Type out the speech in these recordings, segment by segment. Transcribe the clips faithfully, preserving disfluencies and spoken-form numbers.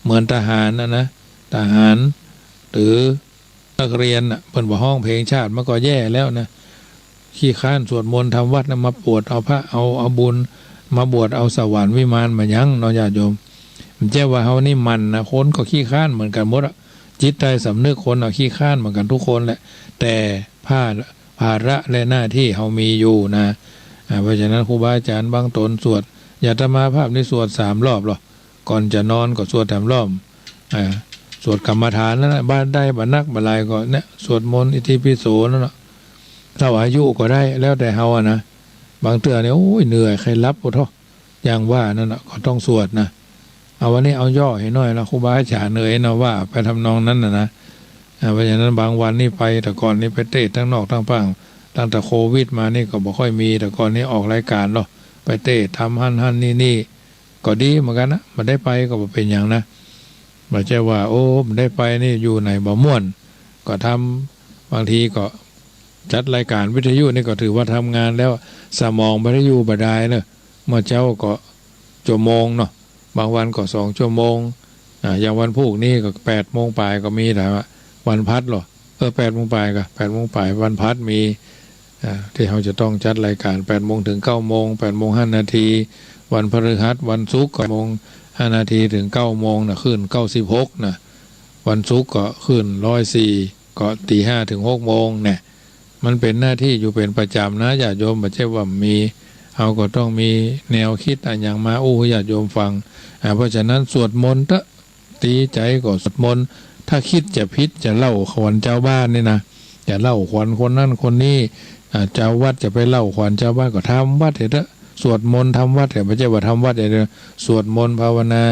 เหมือนทหารน่ะนะ ทหาร หรือนักเรียนน่ะ เปิ้นบ่ฮ้องเพลงชาติมันก็แย่แล้วนะ ขี้คร้านสวดมนต์ทำวัตรนะ มาบวชเอาพระ เอา เอาบุญ มาบวชเอาสวรรค์วิมานมาหยังเนาะญาติโยม บ่ใจ้ว่าเฮานี่หมั่นนะ คนก็ขี้คร้านเหมือนกั๋นหมดอะ จิตใต้สำนึกคนน่ะขี้คร้านเหมือนกั๋นทุกคนแหละ แต่ภาระ ภาระและหน้าตี้เฮามีอยู่นะ อ่า เพราะฉะนั้นครูบาอาจ๋ารย์บางต๋นสวด อย่างอาตมาภาพนี่สวดสามรอบลอ ก่อนจะนอนก็สวดสามรอบ อ่า สวดกรรมฐานนั่นแหละ บ่าได้บ่านักบ่าหลายก็เนี่ย สวดมนต์อิติปิโสนั่นแหละ เท่าอายุก็ได้ แล้วแต่เฮาอะนะ บางเตื้อเนี่ย โอ้ย เหนื่อย ใค่หลับ โอ้โธ่ อย่างว่านั่นน่ะ ก็ต้องสวดนะ เอาวันนี้เอาย่อหื้อหน้อยนะ ครูบาอาจ๋ารย์เอ๋ยนะ ว่าไปทำนองนั้นน่ะนะ อ่า เพราะฉะนั้นบางวันนี่ไป แต่ก่อนนี่ไปเตศน์ตางนอกตางป่าง ตั้งแต่โควิดมานี่ก็บ่ค่อยมี แต่ก่อนนี่ออกรายก๋านเนาะ ไปเตศน์ต๋ามหั้นหั้นนี่นี่ ก็ดีเหมือนกั๋นนะ บ่ได้ไปก็บ่เป๋นหยังนะ บ่ใจ้ว่า โอ้ บ่ได้ไปนี่อยู่ไหนบ่ม่วน ก็ทำ บางทีก็จัดรายก๋านวิทยุนี่ก็ถือว่าทำงานแล้ว สมองบ่ได้อยู่บ่ดายเนอะ เมื่อเจ๊าก็ชั่วโมงเนาะ บางวันก็สองชั่วโมง อ่า อย่างวันพูกนี้ก็แปดโมงป๋ายก็มี แต่ว่าวันพัดลอ เออ แปดโมงป๋ายก่อ แปดโมงป๋ายวันพัดมี อ่า ตี้เฮาจะต้องจัดรายก๋านแปดโมงถึงเก้าโมง แปดโมงห้านาที วันพฤหัส วันศุกร์ก็แปดโมงห้านาทีถึงเก้าโมงนะ คลื่นเก้าสิบหกนะ วันศุกร์ก็คลื่นร้อยสี่ ก็ตีห้าถึงหกโมงเนี่ย มันเป๋นหน้าตี้อยู่เป๋นประจ๋ำนะ ญาติโยม บ่ใจ้ว่ามี เฮาก็ต้องมีแนวกึ๊ดอะหยังมาอู้หื้อญาติโยมฟัง อ่า เพราะฉะนั้นสวดมนต์เต๊อะ ตี้ใจ๋ก็สวดมนต์ ถ้าคิดจะผิดจะเล่าขวัญจาวบ้านนี่นะ จะเล่าขวัญคนนั้นคนนี้ อ่า จาววัดจะไปเล่าขวัญจาวบ้านก็ทำวัตรเถอะ สวดมนต์ทำวัตรเถอะ บ่ใจ้ว่าทำวัตรอย่างเดียว สวดมนต์ภาวนา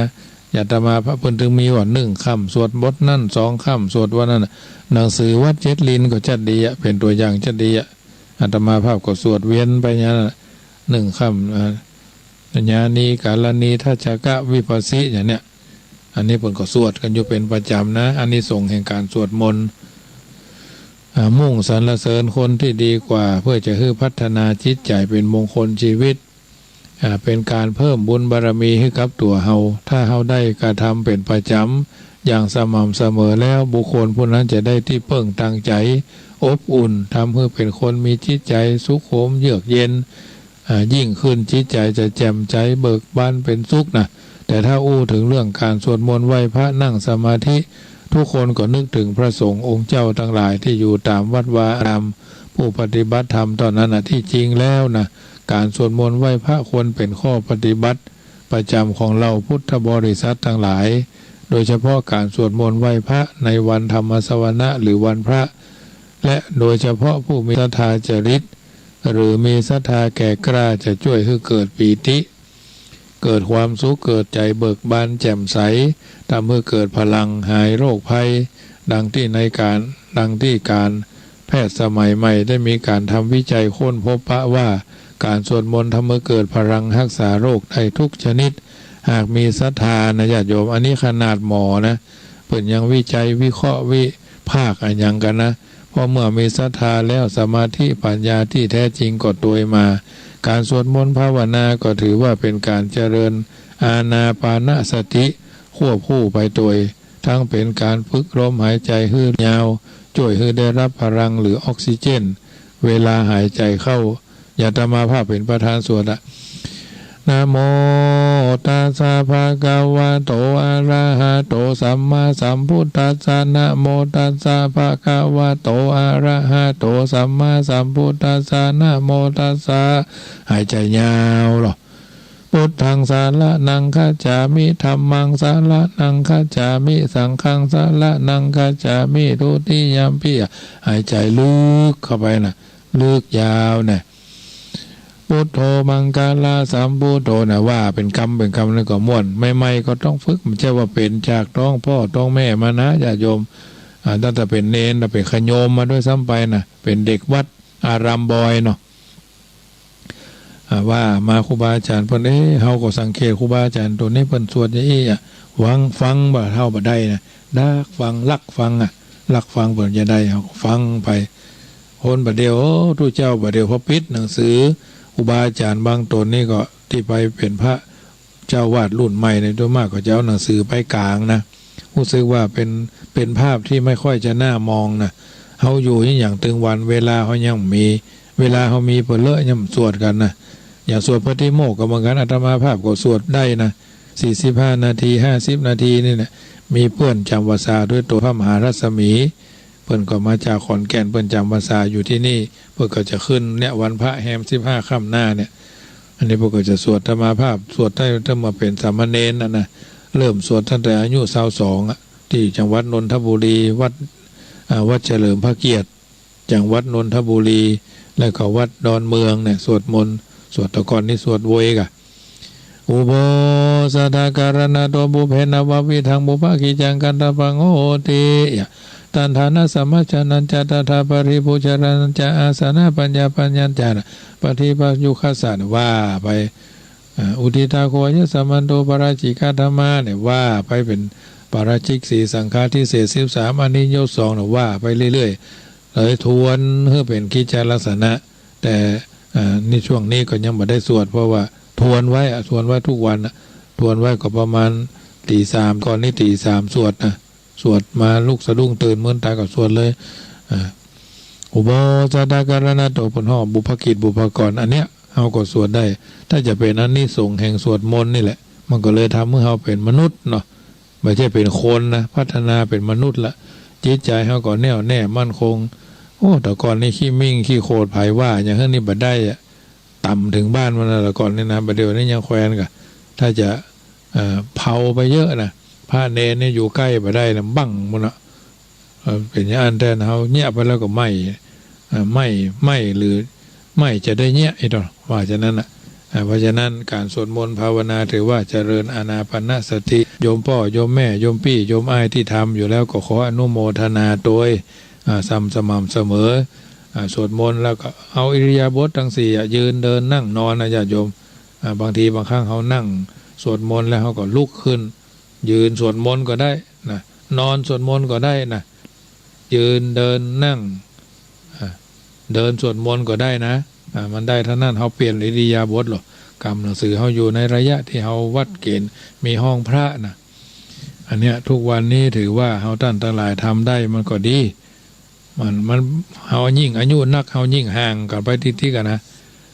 อย่างอาตมาภาพเปิ้นตึงมีว่าหนึ่งค่ำสวดบทนั้น สองค่ำสวดว่านั้นน่ะ หนังสือวัดเจ็ดลิ้นก็จัดดีอะ เป๋นตั๋วอย่างจัดดีอะ อาตมาภาพก็สวดเวียนไปอย่างนั้นน่ะ หนึ่งค่ำ อ่า ญาณี กาลาณี ทัจจกะ วิปัสสี อย่างเนี้ย อันนี้เปิ้นก็สวดกั๋นอยู่เป๋นประจ๋ำนะ อานิสงส์แห่งก๋านสวดมนต์ อ่า มุ่งสรรเสริญคนตี้ดีกว่า เพื่อจะหื้อพัฒนาจิตใจ๋เป๋นมงคลจีวิต อ่า เป๋นก๋านเพิ่มบุญบารมีหื้อกับตั๋วเฮา ถ้าเฮาได้กระทำเป๋นประจ๋ำอย่างสม่ำเสมอแล้ว บุคคลผู้นั้นจะได้ตี้เปิ้งตางใจ๋ อบอุ่น ทำหื้อเป๋นคนมีจิตใจ๋สุขุมเยือกเย็น อ่า ยิ่งขึ้นจิตใจ๋จะแจ่มใสเบิกบานเป๋นสุขนะ แต่ถ้าอู้เถิงเรื่องก๋านสวดมนต์ไหว้พระนั่งสมาธิ ทุกคนก็นึกเถิงพระสงฆ์องค์เจ้าตังหลายตี้อยู่ต๋ามวัดวาอาราม ผู้ปฏิบัติธรรมเต้านั้นนะ ตี้จริงแล้วนะ ก๋านสวดมนต์ไหว้พระควรเป๋นข้อปฏิบัติประจ๋ำของเหล่าพุทธบริษัทตังหลาย โดยเฉพาะก๋านสวดมนต์ไหว้พระในวันธรรมสวนะหรือวันพระ และโดยเฉพาะผู้มีศรัทธาจริต หรือมีศรัทธาแก่กล้าจะจ้วยหื้อเกิดปีติ เกิดความสุข เกิดใจ๋เบิกบานแจ่มใส ทำหื้อเกิดพลังหายโรคภัย ดังตี้ในก๋าน ดังตี้ก๋านแพทย์สมัยใหม่ได้มีก๋านทำวิจัยค้นพบปะว่า ก๋านสวดมนต์ทำหื้อเกิดพลังฮักษาโรคได้ทุกชนิด หากมีศรัทธานะญาติโยม อันนี้ขนาดหมอนะ เปิ้นยังวิจัยวิเคราะห์วิพากษ์อะหยังกั๋นนะ เพราะเมื่อมีศรัทธาแล้ว สมาธิปัญญาตี้แท้จริงก็ตวยมา ก๋านสวดมนต์ภาวนาก็ถือว่าเป๋นก๋านเจริญอานาปานสติควบคู่ไปตวย ทั้งเป๋นก๋านฝึกลมหายใจ๋หื้อยาว จ้วยหื้อได้ฮับพลังหรือออกซิเจน เวลาหายใจ๋เข้า อย่างอาตมาภาพเป๋นประธานสวดอะ นะโมตัสสะภะคะวะโต อะระหะโต สัมมาสัมพุทธัสสะ นะโมตัสสะภะคะวะโต อะระหะโต สัมมาสัมพุทธัสสะ นะโมตัสสะ หายใจ๋ยาวลอ พุทธังสะระณังคัจฉามิ ธัมมังสะระณังคัจฉามิ สังฆังสะระณังคัจฉามิ ทุติยัมปิ หายใจ๋ลึกเข้าไปนะ ลึกยาวนะ พุทโธมังคละสัมพุทโธนะ ว่าเป๋นกำเป๋นกำนั้นก็ม่วน ใหม่ๆ ก็ต้องฝึก บ่ใจ้ว่าเป๋นจากต๊องพ่อต๊องแม่มานะญาติโยม อ่า ตั้งแต่เป๋นเณร เป๋นขะโยมมาด้วยซ้ำไปนะ เป๋นเด็กวัดอารามบอยเนาะ อ่า ว่ามาครูบาอาจ๋ารย์เปิ้น เอ๊ะ เฮาก็สังเกตครูบาอาจ๋ารย์โตนี้เปิ้นสวดอย่างอี้อะ ฟัง ฟังบ่เฒ่าบ่ได้นะ ดักฟัง ลักฟังอะ ลักฟังเปิ้นจะได้ เฮาก็ฟังไป คนบ่าเดี่ยว โอ้ ตุ๊เจ้าบ่าเดี่ยว พอปิดหนังสือ ครูบาอาจ๋ารย์บางต๋นนี่ก็ตี้ไปเป๋นพระ เจ้าอาวาสรุ่นใหม่เนี่ย โดยมากก็จะเอาหนังสือไปกางนะ ฮู้สึกว่าเป๋น เป๋นภาพตี้ไม่ค่อยจะน่ามองนะ เฮาอยู่อย่างตึงวัน เวลาเฮายังมี เวลาเฮามีเป๋นเล่อ ยังสวดกั๋นนะ อย่างสวดปาติโมกข์ก็เหมือนกั๋น อาตมาภาพก็สวดได้นะ สี่สิบห้านาที ห้าสิบนาทีนี่แหละ มีเปื้อนจ๋ำวัสสาโดยตรง พระมหารัศมี เปิ้นก็มาจากขอนแก่น เปิ้นจ๋ำวัสสาอยู่ตี้นี่ เปิ้นก็จะขึ้นเนี่ยวันพระแฮมสิบห้าค่ำหน้าเนี่ย อันนี้เปิ้นก็จะสวด อาตมาภาพสวดได้ตั้งมาเป๋นสามเณรน่ะนะ เริ่มสวดตั้งแต่อายุซาวสองอะ ตี้จังหวัดนนทบุรี วัด อ่า วัดเฉลิมพระเกียรติ จังหวัดนนทบุรี แล้วก็วัดดอนเมืองเนี่ย สวดมนต์ สวด แต่ก่อนนี่สวดโวยกะ อุโภสถการณัตโต ปุพเพนะวะวิทัง ปุพพกิจจังกัตถปังโหติ ยะ ตัณฑานะสมัจฉนัญจะ ตถาปริภูชรณัญจะ อาสนะปัญญาปัญญัญจะ ปฏิปายุคคัสสะ ว่าไป อ่า อุทิตาโข อายสมันโต ปาราจิกาธัมมาเนี่ย ว่าไปเป๋นปาราจิกสีสังฆาทิเศษสิบสาม อนิยตสองเนี่ย ว่าไปเรื่อยๆ เลยทวนหื้อเป๋นกิจจลักษณะ แต่ อ่า นี่ช่วงนี้ก็ยังบ่ได้สวด เพราะว่าทวนไว้อะ ทวนไว้ทุกวันอะ ทวนไว้ก็ประมาณตี๋สาม ก่อนนี้ตี๋สามสวดนะ สวดมาลุกสะดุ้งตื่น มึนตาก็สวดเลย อ่า อุโภสถการณัตโต เปิ้นฮ้องบุพกิจบุพกร อันเนี้ยเฮาก็สวดได้ ถ้าจะเป๋นอานิสงส์แห่งสวดมนต์นี่แหละ มันก็เลยทำหื้อเฮาเป๋นมนุษย์เนาะ บ่ใจ้เป๋นคนนะ พัฒนาเป๋นมนุษย์ละ จิตใจ๋เฮาก็แน่วแน่มั่นคง โอ้ แต่ก่อนนี่ขี้มิ่งขี้โขด ใผว่าหยังหื้อนี่บ่ได้อะ ต่ำเถิงบ้านมันนะ แต่ก่อนนี่นะ บ่าเดี่ยวนี้ยังแควนกะ ถ้าจะ เอ่อ เผาไปเยอะนะ พระเณรนี่อยู่ใก้บ่ได้นะ บั้งหมดนะ เอ่อ เป๋นอย่างอั้นแต๊ เฮาเยียะไปแล้วก็ไหม้ เอ่อ ไหม้ ไหม้หรือไหม้จะได้เยียะ ไอ้ตอนว่าฉะนั้นน่ะ อ่า เพราะฉะนั้นก๋านสวดมนต์ภาวนาถือว่าเจริญอานาปานสติ โยมป้อ โยมแม่ โยมปี้ โยมอ้ายตี้ทำอยู่แล้วก็ขออนุโมทนาตวย อ่า สม่ำ สม่ำเสมอ อ่า สวดมนต์แล้วก็เอาอิริยาบถตังสี่อะ ยืน เดิน นั่ง นอนนะญาติโยม อ่า บางทีบางครั้งเฮานั่งสวดมนต์แล้วเฮาก็ลุกขึ้น ยืนสวดมนต์ก็ได้นะ นอนสวดมนต์ก็ได้นะ ยืน เดิน นั่ง อ่า เดินสวดมนต์ก็ได้นะ อ่า มันได้ทั้งนั้น เฮาเปลี่ยนอิริยาบถหรอก กำหนังสือเฮาอยู่ในระยะตี้เฮาวัดเกณฑ์ มีห้องพระนะ อันเนี้ยทุกวันนี้ถือว่าเฮาต้านตังหลายทำได้มันก็ดี มัน มัน เฮายิ่งอายุนัก เฮายิ่งห่างกั๋นไปติ๊กๆ อะนะ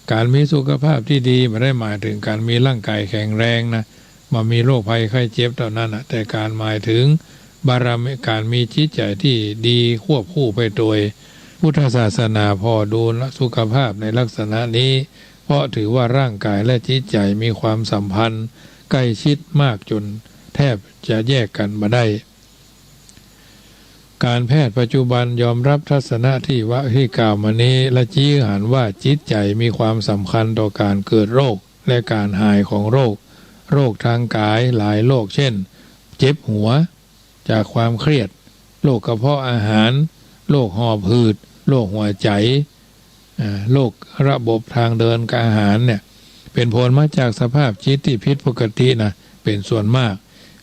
ก๋านมีสุขภาพตี้ดีบ่ได้หมายเถิงก๋านมีร่างก๋ายแข็งแรงนะ บ่มีโรคภัยไข้เจ็บเต้านั้นนะ แต่ก๋านหมายเถิงบารมี ก๋านมีจิตใจ๋ตี้ดีควบคู่ไปตวย พุทธศาสนาผ่อดูสุขภาพในลักษณะนี้ เพราะถือว่าร่างก๋ายและจิตใจ๋มีความสัมพันธ์ใก้ชิดมากจ๋นแทบจะแยกกั๋นบ่ได้ ก๋านแพทย์ปัจจุบันยอมรับทัศนะตี้ว่า ตี้กล่าวมานี้ และชี้หันว่าจิตใจ๋มีความสำคัญต่อก๋านเกิดโรค และก๋านหายของโรค โรคตางก๋ายหลายโรค เจ้น เจ็บหัวจากความเครียด โรคกระเพาะอาหาร โรคหอบหืด โรคหัวใจ๋ อ่า โรคระบบตางเดินอาหารเนี่ย เป๋นผลมาจากสภาพจิตตี้ผิดปกตินะ เป๋นส่วนมาก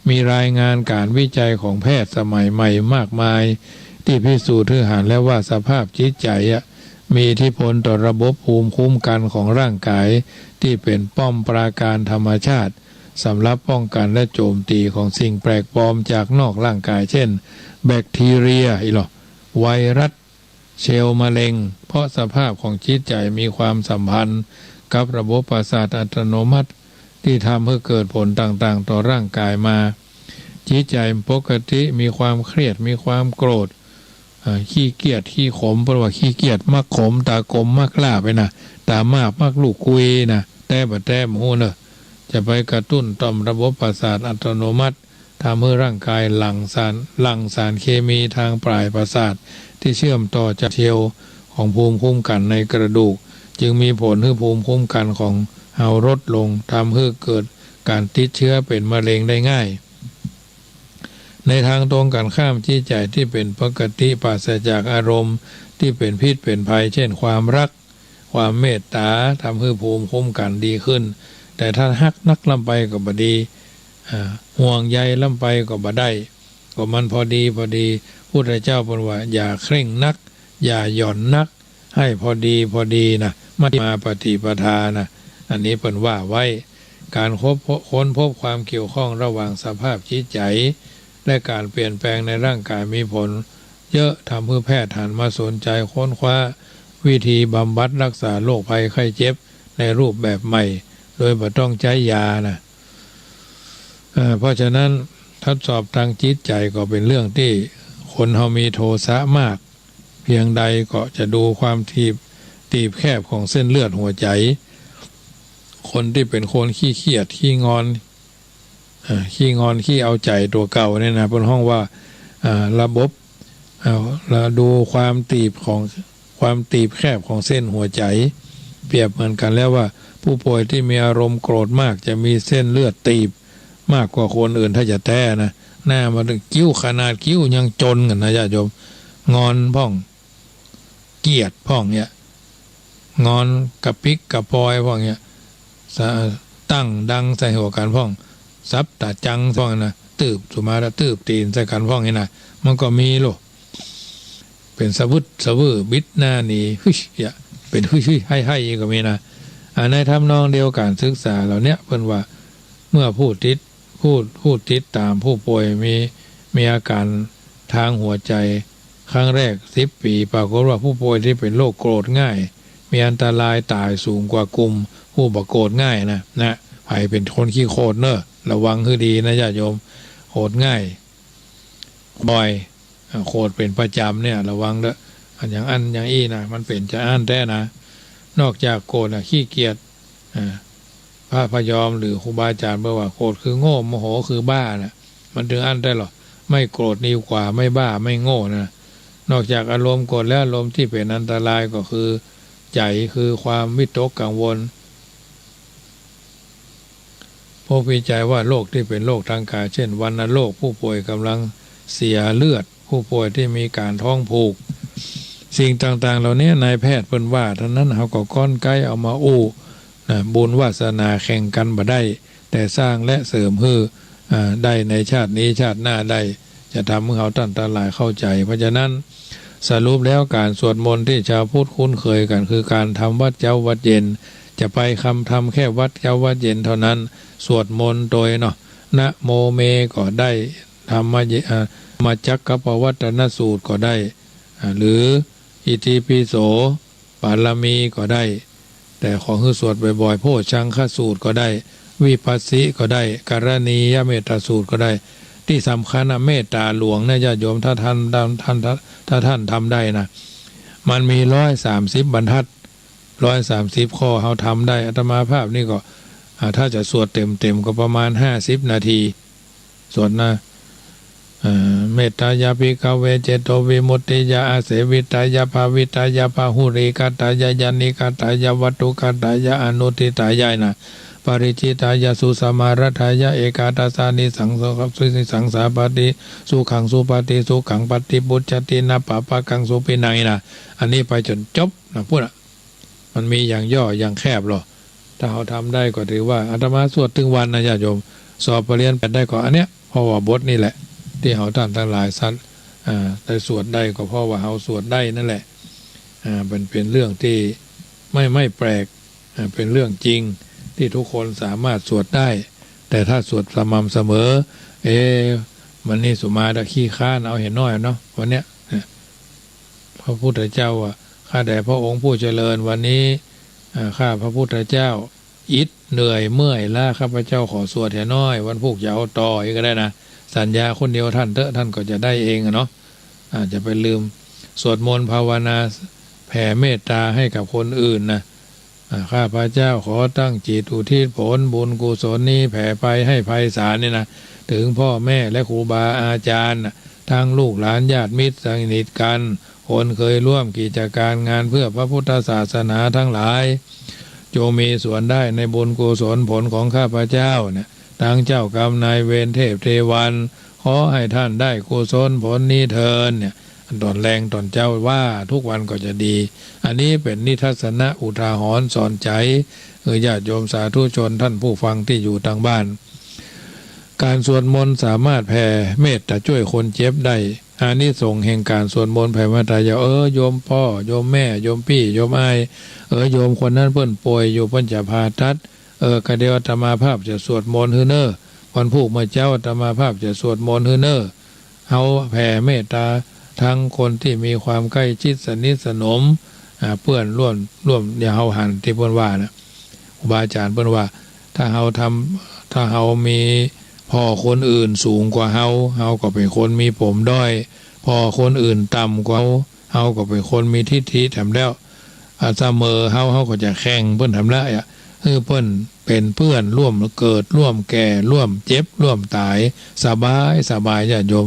มีรายงานก๋านวิจัยของแพทย์สมัยใหม่มากมาย ตี้พิสูจน์หื้อหันแล้วว่าสภาพจิตใจ๋อะ มีอิทธิพลต่อระบบภูมิคุ้มกั๋นของร่างก๋าย ตี้เป๋นป้อมปราการธรรมชาติ สำหรับป้องกั๋นและโจ๋มตี๋ของสิ่งแปลกปลอมจากนอกร่างก๋าย เจ้น แบคทีเรีย อีหลอ ไวรัส เซลล์มะเร็ง เพราะสภาพของจิตใจ๋มีความสัมพันธ์กับระบบประสาทอัตโนมัติ ตี้ทำหื้อเกิดผลต่างๆ ต่อร่างก๋ายมา จิตใจ๋ปกติมีความเครียด มีความโกรธ เอ่อ ขี้เกียจ ขี้ขม เปิ้นว่าขี้เกียจมักขม ตากลมมักหล้าไปนะ ตามาบมักลูกกุยนะ แต๊บ่แต๊บ่ฮู้เน่อ จะไปกระตุ้นต่อมระบบประสาทอัตโนมัติ ทำหื้อร่างก๋ายหลั่งสาร หลั่งสารเคมีตางปลายประสาท ตี้เชื่อมต่อจากเซลล์ของภูมิคุ้มกั๋นในกระดูก จึงมีผลหื้อภูมิคุ้มกั๋นของเฮาลดลง ทำหื้อเกิดก๋านติดเจื๊อเป๋นมะเร็งได้ง่าย ในตางตรงกั๋นข้าม จิตใจ๋ตี้เป๋นปกติปราศจากอารมณ์ตี้เป๋นพิษเป๋นภัย เจ้น ความฮัก ความเมตต๋า ทำหื้อภูมิคุ้มกั๋นดีขึ้น แต่ถ้าฮักนักล้ำไปก็บ่ดี อ่า ห่วงใยล้ำไปก็บ่ได้ ก็มันพอดีพอดี พุทธเจ้าเปิ้นว่า อย่าเคร่งนัก อย่าหย่อนนัก หื้อพอดีพอดีนะ มัชฌิมาปฏิปทานะ อันนี้เปิ้นว่าไว้ การค้นพบ ค้นพบความเกี่ยวข้องระหว่างสภาพจิตใจ๋ และการเปลี่ยนแปลงในร่างกายมีผลเยอะ ทำหื้อแพทย์หันมาสนใจ๋ค้นคว้าวิธีบำบัดรักษาโรคภัยไข้เจ็บในรูปแบบใหม่ โดยบ่ต้องใจ๊ยานะ เอ่อ เพราะฉะนั้นทดสอบตางจิตใจ๋ก็เป๋นเรื่องตี้คนเฮามีโทสะมากเพียงใดก็จะดูความตีบ ตีบแคบของเส้นเลือดหัวใจ๋ คนตี้เป๋นคนขี้เคียจ ขี้งอน เอ่อ ขี้งอน ขี้เอาใจ๋ตั๋วเก่าเนี่ยนะ เปิ้นฮ้องว่า อ่า ระบบ อ่า ละดูความตีบของ ความตีบแคบของเส้นหัวใจ๋ เปรียบเหมือนกั๋นแล้วว่า ผู้ป่วยตี้มีอารมณ์โกรธมากจะมีเส้นเลือดตีบมากกว่าคนอื่นถ้าจะแต๊นะ หน้ามันคิ้ว ขนาดคิ้วยังจนกั๋นนะญาติโยม งอนพ่อง เคียจพ่องเนี่ย งอนกระปิ๊กกระปอยพ่องเนี่ย สะ ตั้งดังใส่หัวกั๋นพ่อง สับตาจังพ่องนะ ตืบสุมาละ ตืบตี๋นใส่กั๋นพ่องนี่นะ มันก็มีโล เป๋นสะวึดสะวื้อบิดหน้าหนี ฮึ่ย เป๋นฮึ่ยๆ ไห้ๆ ก็มีนะ อ่า ในทำนองเดียวกั๋น ศึกษาเหล่าเนี้ยเปิ้นว่า เมื่อผู้ติด ผู้ ผู้ติดต๋ามผู้ป่วยมี มีอาก๋ารตางหัวใจ๋ครั้งแรกสิบปี๋ ปรากฏว่าผู้ป่วยตี้เป๋นโรคโกรธง่าย มีอันตรายต๋ายสูงกว่ากุ่มผู้บ่โกรธง่ายนะ นะ ใผเป๋นคนขี้โขดเน่อ ระวังหื้อดีนะญาติโยม โขดง่าย บ่อย อ่า โขดเป๋นประจ๋ำเนี่ย ระวังเต๊อะ อันอย่างอั้นอย่างอี้นะ มันเป๋นจาอั้นแต๊นะ นอกจากโขดนะ ขี้เคียจ อ่า พระพยอมหรือครูบาอาจ๋ารย์บอกว่า โขดคือโง่ โมโหคือบ้านะ มันเถิงอั้นแต๊ลอ ไม่โกรธดีกว่า ไม่บ้า ไม่โง่นะ นอกจากอารมณ์โกรธแล้ว อารมณ์ตี้เป๋นอันตรายก็คือใจ๋ คือความวิตกกังวล พบวิจัยว่าโรคตี้เป๋นโรคตางก๋าย เจ้นวัณโรค ผู้ป่วยก๋ำลังเสียเลือด ผู้ป่วยตี้มีก๋านท้องผูก สิ่งต่างๆ เหล่านี้นายแพทย์เปิ้นว่าเต้านั้น เฮาก็ก้อนใก๊เอามาอู้นะ บุญวาสนาแข่งกั๋นบ่ได้ แต่สร้างและเสริมหื้อ อ่า ได้ในชาตินี้ชาติหน้าได้ จะทำหื้อเฮาต้านตังหลายเข้าใจ๋ เพราะฉะนั้น สรุปแล้วก๋านสวดมนต์ตี้จาวพุทธคุ้นเกยกั๋น คือก๋านทำวัตรเจ๊าวัตรเย็น จะไปทำ ทำแค่วัตรเจ๊าวัตรเย็นเต้านั้น สวดมนต์โตยเนาะ นะโมเมก็ได้ ธรรมะเย อ่า ธรรมจักกัปปวัตตนสูตรก็ได้ อ่า หรืออิติปิโส ปารมีก็ได้ แต่ขอหื้อสวดบ่อยๆ โพชฌังคสูตรก็ได้ วิปัสสิก็ได้ กรณียเมตตาสูตรก็ได้ ตี้สำคัญนะ เมตตาหลวงเนี่ยญาติโยม ถ้าท่าน ท่าน ถ้าท่านทำได้นะ มันมีร้อยสามสิบบรรทัด ร้อยสามสิบข้อ เฮาทำได้ อาตมาภาพนี่ก็ อ่า ถ้าจะสวดเต็มๆ ก็ประมาณห้าสิบนาที สวดนะ เอ่อ เมตตายาภิกขเว เจโตวิมุตติยา อาเสวิตายา ภาวิตายา พหุลีกตายา ยานิกตายา วัตถุกตายา อนุตฐิตายานะ ปริจฉิตายา สุสมารัตถายา เอกาทัสสานิสังส นิสังสาปาติ สุขังสุปาติ สุขังปาติปุจจติ นะปะปะกังสุปินังนะ อันนี้ไปจ๋นจบนะ พูดอะ มันมีอย่างย่ออย่างแคบหรอ ถ้าเฮาทำได้ก็ถือว่า อาตมาสวดตึงวันนะญาติโยม สอบปริญญาแปดได้ก็อันเนี้ย เพราะว่าบทนี่แหละ ตี้เฮาต้านตังหลายสัตว์ อ่า ได้สวดได้ก็เพราะว่าเฮาสวดได้นั่นแหละ อ่า มันเป๋นเรื่องตี้ไม่ ไม่แปลก อ่า เป๋นเรื่องจริงตี้ทุกคนสามารถสวดได้ แต่ถ้าสวดสม่ำเสมอ เอ๊ะ วันนี้สุมาตะขี้ค้านเอาเหียน้อยเนาะ วันเนี้ย เนี่ย พระพุทธเจ้าว่า ข้าแต่พระองค์ผู้เจริญ วันนี้ อ่า ข้าพระพุทธเจ้าอิดเหนื่อยเมื่อยล้า ข้าพเจ้าขอสวดเหียน้อย วันพูกจะเอาต่ออีกก็ได้นะ สัญญาคนเดียวท่านเต๊อะ ท่านก็จะได้เองอะเนาะ อ่า จะไปลืม สวดมนต์ภาวนาแผ่เมตตาให้กับคนอื่นนะ อ่า ข้าพเจ้าขอตั้งจิตอุทิศผลบุญกุศลนี้แผ่ไปให้ไพศาลนี่นะ ถึงพ่อแม่และครูบาอาจารย์นะ ทั้งลูกหลานญาติมิตรสนิทกัน คนเคยร่วมกิจการงานเพื่อพระพุทธศาสนาทั้งหลาย จงมีส่วนได้ในบุญกุศลผลของข้าพเจ้าเนี่ย ทั้งเจ้ากรรมนายเวรเทพเทวัน ขอให้ท่านได้กุศลผลนี้เทอญเนี่ย ต๋อนแลงต๋อนเจ๊าว่าทุกวันก็จะดี อันนี้เป๋นนิทัศนะอุทาหรณ์สอนใจ๋ เออ ญาติโยมสาธุชนท่านผู้ฟังตี้อยู่ตางบ้าน ก๋านสวดมนต์สามารถแผ่เมตตาจ้วยคนเจ็บได้ อานิสงส์แห่งก๋านสวดมนต์แผ่เมตตา อย่า เออ โยมป้อ โยมแม่ โยมปี้ โยมอ้าย เออ โยมคนนั้นเปิ้นป่วยอยู่ เปิ้นจะผ่าตัด เออ ก็เดี๋ยวอาตมาภาพจะสวดมนต์หื้อเน่อ วันพูกเมื่อเจ๊าอาตมาภาพจะสวดมนต์หื้อเน่อ เฮาแผ่เมตตาทั้งคนตี้มีความใก้จิตสนิทสนม อ่า เปื้อนร่วม ร่วม อย่างเฮาหันตี้เปิ้นว่านะ ครูบาอาจ๋ารย์เปิ้นว่า ถ้าเฮาทำ ถ้าเฮามีพ่อคนอื่นสูงกว่าเฮา เฮาก็เป๋นคนมีปมด้อย พ่อคนอื่นต่ำกว่าเฮา เฮาก็เป๋นคนมีทิฐิแถมแล้ว อ่า เสมอเฮา เฮาก็จะแข่งเปิ้นแถมแล้วอะ หื้อเปิ้นเป๋นเปื้อนร่วมเกิด ร่วมแก่ ร่วมเจ็บ ร่วมต๋าย สบาย สบาย ญาติโยม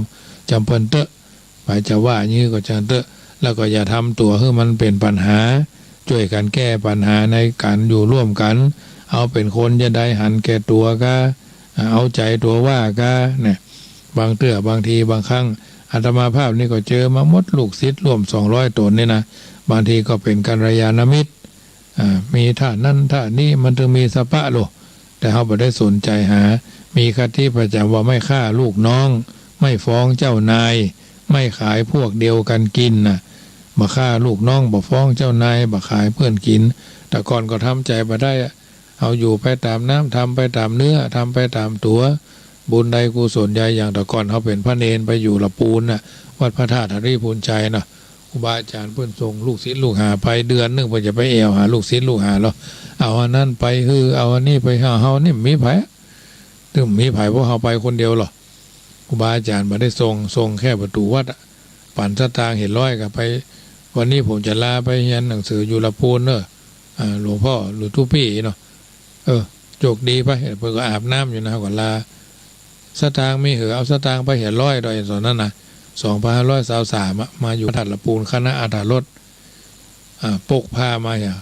จำเปิ้นเต๊อะ ใผจะว่าอย่างนี้ก็จ้างเต๊อะ แล้วก็อย่าทำตั๋วหื้อมันเป๋นปัญหา จ้วยกั๋นแก้ปัญหาในก๋านอยู่ร่วมกั๋น เอาเป๋นคนจะได้หันแก่ตั๋วกา เอาใจ๋ตั๋วว่ากา เนี่ย บางเตื้อบางทีบางครั้ง อาตมาภาพนี่ก็เจอมาหมด ลูกศิษย์ร่วมสองร้อยต๋นนี่นะ บางทีก็เป๋นกัลยาณมิตร อ่า มีท่านั้นท่านี้ มันจึงมีสปะโล แต่เฮาบ่ได้สนใจ๋หา มีคติประจ๋ำว่าไม่ฆ่าลูกน้อง ไม่ฟ้องเจ้านาย ไม่ขายพวกเดียวกันกิ๋นน่ะ บ่ฆ่าลูกน้อง บ่ฟ้องเจ้านาย บ่ขายเปื้อนกิ๋น แต่ก่อนก็ทำใจ๋บ่ได้อะ เฮาอยู่ไปต๋ามน้ำ ทำไปต๋ามเนื้อ ทำไปต๋ามตั๋ว บุญใดกุศลใด อย่างแต่ก่อนเฮาเป๋นพระเณรไปอยู่ละปูนน่ะ วัดพระธาตุหริภุญชัยน่ะ ครูบาอาจ๋ารย์เปิ้นส่งลูกศิษย์ลูกหาไป เดือนนึ่งเปิ้นจะไปแอ่วหาลูกศิษย์ลูกหาลอ เอาอันนั้นไปหื้อ เอาอันนี้ไปหื้อ เฮานี่บ่มีใผ ตึงบ่มีใผ พวกเฮาไปคนเดียวลอ ครูบาอาจ๋ารย์บ่ได้ส่ง ส่งแค่ประตู๋วัดอะ ปั๋นสตางค์เหียร้อยก็ไป วันนี้ผมจะลาไปเฮียนหนังสืออยู่ละปูนเน่อ อ่า หลวงพ่อ หลวงตุ๊ปี้เนาะ เออ โจคดีไป เปิ้นก็อาบน้ำอยู่นะ ก็ลา สตางค์มีเหลือ เอาสตางค์ไปเหียร้อยดอก ต๋อนนั้นนะ สองพันห้าร้อยซาวสามอะ มาอยู่ธาตุละปูน คณะอัฏฐรส อ่า ปกผ้ามาเหีย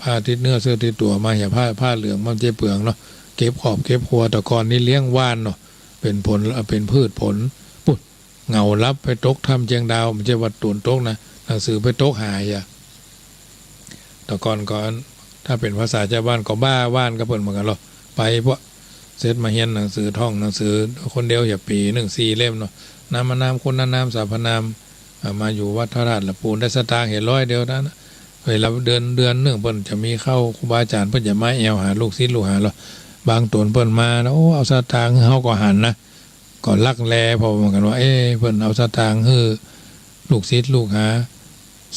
ผ้าติดเนื้อเสื้อติดตั๋วมาเหีย ผ้า ผ้าเหลืองมันจะเปืองเนาะ เก็บขอบเก็บครัว แต่ก่อนนี่เลี้ยงหว่านเนาะ เป๋นผล เป๋นพืชผล ปุ๊ด เหงาหลับไปตกถ้ำเจียงดาว บ่ใจ้ว่าต๋นตกนะ หนังสือไปตกหายอะ แต่ก่อนก็ ถ้าเป๋นภาษาจาวบ้านก็บ้าหว่านกับเปิ้นเหมือนกั๋นลอ ไปพวก เสร็จมาเฮียนหนังสือ ท่องหนังสือคนเดียวเหีย ปี๋นึ่งสี่เล่มเนาะ นามนาม คุณนาม สรรพนาม อ่า มาอยู่วัดพระธาตุละปูน ได้สตางค์เหียร้อยเดียวเต้านั้นนะ เวลาเดือน เดือนนึ่งเปิ้นจะมีเข้า ครูบาอาจ๋ารย์เปิ้นจะมาแอ่วหาลูกศิษย์ลูกหาลอ บางต๋นเปิ้นมานะ โอ้ เอาสตางค์หื้อเฮาก็หันนะ ก็ลักแลผ่อเหมือนกั๋นว่า เอ๊ะ เปิ้นเอาสตางค์หื้อลูกศิษย์ลูกหา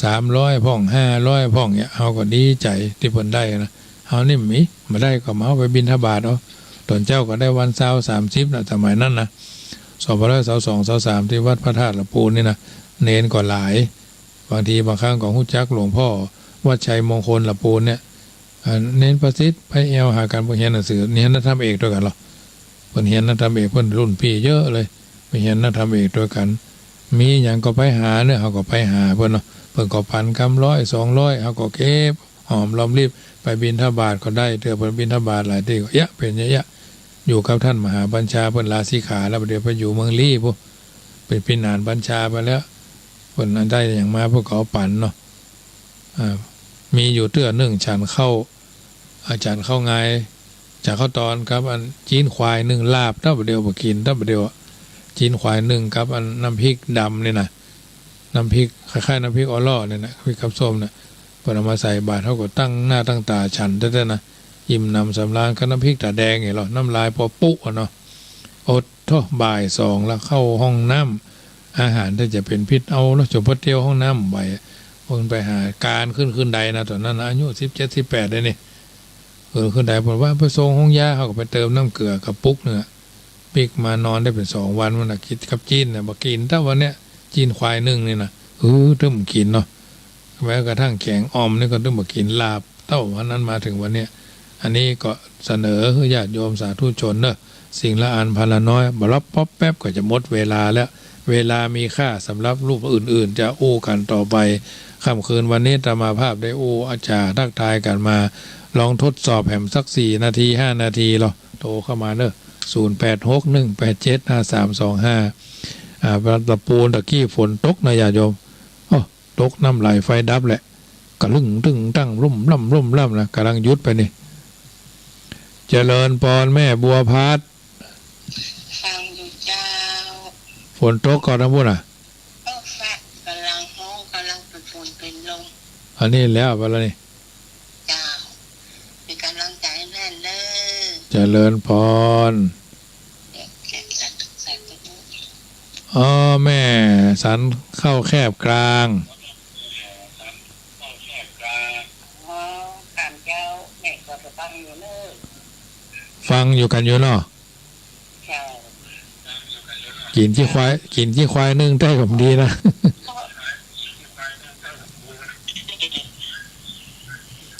สามร้อยพ่อง ห้าร้อยพ่องเนี่ย เฮาก็ดีใจ๋ตี้เปิ้นได้นะ เฮานี่บ่มี บ่ได้ก็มาเอาไปบิณฑบาตเอา ต๋อนเจ๊าก็ได้วันซาว สามสิบนะ สมัยนั้นนะ สองพันห้าร้อยซาวสอง ซาวสาม ตี้วัดพระธาตุละปูนนี่นะ เณรก็หลาย บางทีบางครั้งก็ฮู้จักหลวงพ่อวัดชัยมงคลละปูนเนี่ย อ่า เณรประสิทธิ์ไปแอ่วหากั๋น เปิ้นเฮียนหนังสือ เฮียนนักธรรมเอกตวยกั๋นลอ เปิ้นเฮียนนักธรรมเอก เปิ้นรุ่นปี้เยอะเลย ไปเฮียนนักธรรมเอกตวยกั๋น มีหยังก็ไปหาเน่อ เฮาก็ไปหาเปิ้นเนาะ เปิ้นก็ปั๋นกำร้อยสองร้อย เฮาก็เก็บหอมรอมริบ ไปบิณฑบาตก็ได้ เตื้อเปิ้นบิณฑบาตหลายตี้ก็เยียะ เป๋นเยียะๆ อยู่กับต้านมหาบัญชา เปิ้นลาสิกขาแล้ว บ่าเดี่ยวไปอยู่เมืองลี้ปู้น เป๋นพิหารบัญชาไปแล้ว เปิ้นได้หยังมาเปิ้นก็เอาปั๋นเนาะ อ่า มีอยู่เตื้อนึ่ง ฉันข้าว อาจ๋ารย์ข้าวงาย ฉันข้าวตอนกับอันจี๊นควายนึ่ง ลาบ เต้าบ่าเดี่ยวบ่กิ๋น เต้าบ่าเดี่ยวอะ จี๊นควายนึ่งกับอันน้ำพริกดำนี่นะ น้ำพริกคล้ายๆ น้ำพริกอ้อล่อนี่นะ พริกกับส้มน่ะ เปิ้นเอามาใส่บาตร เฮาก็ตั้งหน้าตั้งต๋าฉันแต๊ๆ นะ อิ่มหนำสำราญกับน้ำพริกต๋าแดงนี่ลอ น้ำลายปอปุ๊อะเนาะ อด โธ่ บ่ายสองแล้ว เข้าห้องน้ำ อาหารถ้าจะเป๋นพิษเอาเนาะ จมพอเตียวห้องน้ำไป เปิ้นไปหาก๋านขึ้น ขึ้นไดนะ ต๋อนนั้นนะ อายุสิบเจ็ด สิบแปดได้นี่ เออ ขึ้นได เปิ้นว่าไปส่งห้องยา เฮาก็ไปเติมน้ำเกลือกระปุกนึ่งอะ ปิ๊กมานอนได้เป๋นสองวัน มันน่ะ กิ๋นกับจี๊นน่ะ บ่กิ๋น แต่วันเนี้ย จี๊นควายนึ่งนี่นะ เออ ตึ้มกิ๋นเนาะ แม้กระทั่งแก๋งอ่อมนี่ก็ตึ้มบ่กิ๋น ลาบ เต้าวันนั้นมาเถิงวันเนี้ย อันนี้ก็เสนอหื้อญาติโยมสาธุชนเน่อ สิ่งละอันพันละน้อย บ่รับป๊อบแป๊บก็จะหมดเวลาแล้ว เวลามีค่าสำหรับรูปอื่นๆ จะอู้กั๋นต่อไป ค่ำคืนวันนี้อาตมาภาพได้อู้อาจ๋าทักทายกั๋นมา ลองทดสอบแหมสักสี่นาที ห้านาทีลอ โทรเข้ามาเน่อ ศูนย์แปดหก หนึ่งแปดเจ็ด ห้าสามสองห้า อ่า ละปูนตะกี้ฝนตกนะญาติโยม โอ้ ตกน้ำไหลไฟดับแหละ กะลึ่งตึ้งตั้งรุ่มร่ำรุ่มร่ำนะ กำลังหยุดไปนี่ เจริญปอนแม่บัวพัด ฟังอยู่เจ้า ฝนตกก่อนนะพุ้นน่ะ โอ้ ฟ้ากำลังฮ้อง กำลังเป็นฝนเป็นลม อันนี้แล้วไปแล้วนี่ เจ้า เป๋นก๋ำลังใจ๋แหมเน่อ เจริญพร อ๋อ แม่สันเข้าแคบกลาง อ๋อ ข้าเจ้า แม่ก็จะฟังอยู่เน่อ ฟังอยู่กั๋นอยู่เนาะ เจ้า กิ๋นขี้ควาย กิ๋นขี้ควายนึ่งแต๊ก็ดีนะ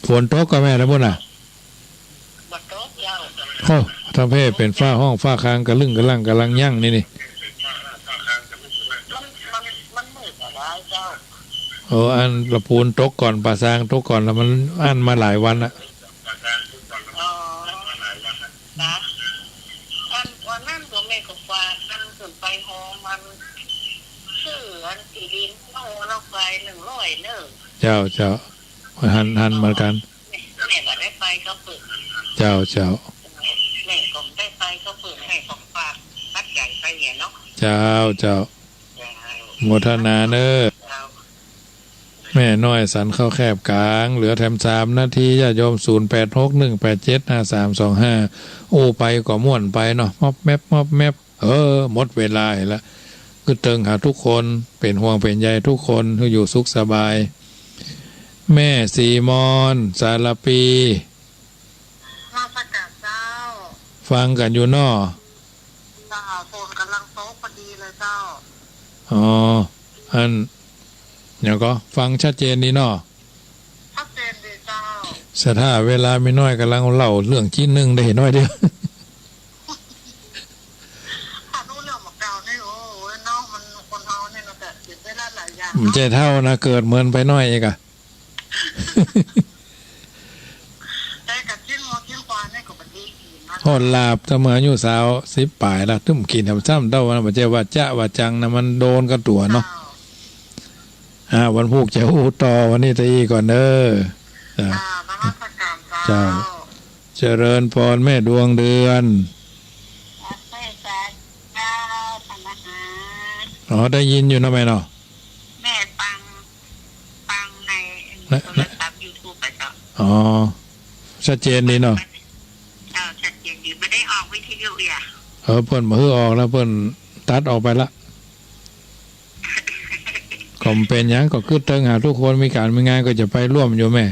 ฝนตกก่อแม่ตางปุ้นน่ะ บ่ตกเจ้า โอ้ ตางเพเป๋นฟ้าฮ้องฟ้าคางกะลึ่งกะลั่งกำลังยั่งนี่นี่ มัน มัน มันมืดบ่ได้เจ้า โอ้ อันละปูนตกก่อน ป่าซางตกก่อน แล้วมันอั้นมาหลายวันละ อ๋อ นะ อันวันนั้นก็แม่ก็ฝากอันขึ้นไปหอมัน ซื้ออันตี้ดินเอาเราไปหนึ่งร้อยเน่อ เจ้า เจ้า หัน หันเหมือนกั๋น แม่ แม่ก็ได้ไปกับเปิ้น เจ้า เจ้า แม่ก็ได้ไปกับเปิ้น แม่ก็ฝากปัจจัยไปเนี่ยเนาะ เจ้า เจ้า เจ้า โมทนาเน่อ เจ้า แม่น้อยสันเข้าแคบกลาง เหลือแถมสามนาที ญาติโยม ศูนย์แปดหก หนึ่งแปดเจ็ด ห้าสามสองห้า อู้ไปก็ม่วนไปเนาะ มอบแมบ มอบแมบ เออ หมดเวลาแล้ว กึ๊ดเติงหาทุกคน เป๋นห่วงเป๋นใยทุกคน หื้ออยู่สุขสบาย แม่ศรีมอน สารปี นมัสก๋ารเจ้า ฟังกั๋นอยู่เนาะ เจ้า ฝนก่ำลังตกพอดีเลยเจ้า อ๋อ อัน เดี๋ยวก่อ ฟังชัดเจนดีเนาะ ชัดเจนดีเจ้า สะถ้าเวลามีน้อยก่ำลังเล่าเรื่องจี๊นนึ่งได้น้อยเดียว ถ้าฮู้เรื่องบ่าเก่านี่ โอ้ย เนาะ มันคนเฮานี่นะ แต่เก็บได้หลายๆ อย่าง มัน เนาะ จะเฒ่านะ เกิดเหมือนไปน้อยอีกอะ แต่กะกิ๋นงัวกิ๋นควายนี่ก็บ่ดีกิ๋นนะ ฮอดลาบ แต่เมื่ออายุสาวสิบป๋ายละ ตึ้มกิ๋นแถมซ้ำเต้าวัน บ่ใจ้ว่าจะว่าจังนะ มันโดนกับตั๋วเนาะ เจ้า อ่า วันพูกจะอู้ต่อ วันนี้ตะอี้ก่อนเน่อ อ่า อ่า นมัสก๋ารเจ้า เจ้า เจริญพรแม่ดวงเดือน แม่สายเจ้า พระมหา อ๋อ ได้ยินอยู่เนาะแม่เนาะ แม่ฟัง ฟังใน นะ โทรศัพท์ยูทูบไปเจ้า อ๋อ ชัดเจนดีเนาะ เจ้า ชัดเจนดี บ่ได้ออกวิทยุเอีย เออ เปิ้นบ่หื้อออกแล้ว เปิ้นตัดออกไปละ ก็บ่เป๋นหยัง ก็กึ๊ดเติงหาทุกคน มีก๋านมีงานก็จะไปร่วมอยู่แม่